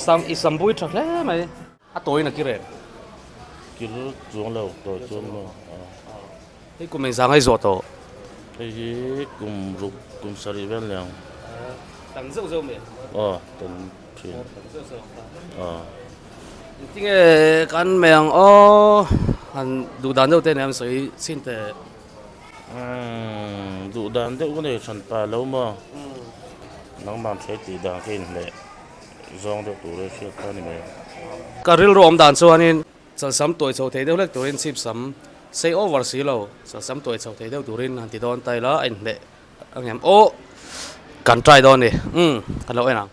Sam i sam bui tha hle mai. A tawiin a kir em? Kir chuang lo, tawi chuang lo. Hei kum engzah ngai zawh tawh? Hei hi kum ruk, kum sarih vel ni ang. Tan zeuh zeuh mai. Aw, tan thin. Tan zeuh zeuh ang kha. Aw. Engtinge kan mei ang aw? Han duh dan deuh te nen an sawi chhin teh. Umm, duh dan deuh ka nei hran pa lo maw? Nangmah hre tih dan ka inhleh zawng deuh tur e hriat kha a ni mai. Ka rilru awm dan chuanin chalsam tuai chho thei deuh hlek turin chhip sam sei over si lo, chalsam tuai chho thei deuh turin han ti dawn ta ila a inhleh ang em aw kan try dawn a ni, umm ka lo en ang.